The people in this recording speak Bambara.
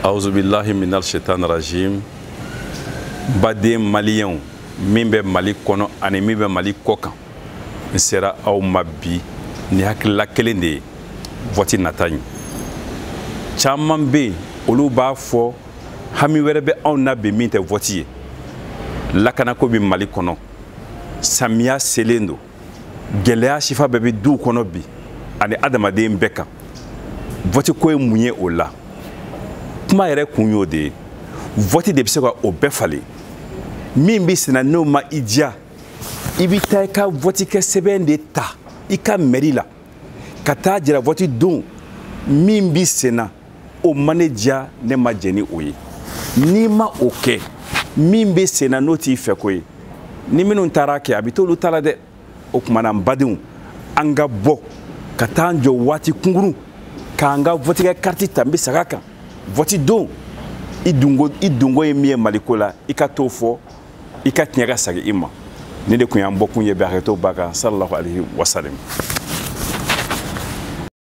Auzubillahi minal shaitan rajim. Baden maliyɛnw min bɛ Mali kɔnɔ ani min bɛ Mali kɔ kan, n sera aw ma bi ni hakilila kelen de ye, vote nata in. Caman bɛ yen, olu b'a fɔ hami wɛrɛ bɛ anw na bi min tɛ vote ye. Lakanako bɛ Mali kɔnɔ, samiya selen don, gɛlɛya sifa bɛɛ bɛ duw kɔnɔ bi ani adamaden bɛɛ kan. Vote ko ye mun ye o la? Kuma yɛrɛ kun y'o de ye. Vote de bɛ se ka o bɛɛ falen. Min bɛ senna n'o ma i diya, i bɛ taa i ka vote kɛ sɛbɛn de ta i ka mairie la ka taa jira vote don min bɛ senna, o ma ne diya, ne ma jɛn ni o ye. N'i ma o kɛ, min bɛ senna n'o t'i fɛ ko ye, ni minnu taara kɛ, a bɛ t'olu ta la dɛ. O tuma na, n badenw, an ka bɔ ka taa an jɔ waati kunkurun k'an ka vote kɛ carte ta. N bɛ segin a kan, vote don, i dungo ye min ye Maliko la, i ka t'o fɔ, i ka tiɲɛ ka segin i ma. Ni de tun y'an bɔkun ye bɛ hakɛto ba kan. Sallallahu alaihi wa sallam.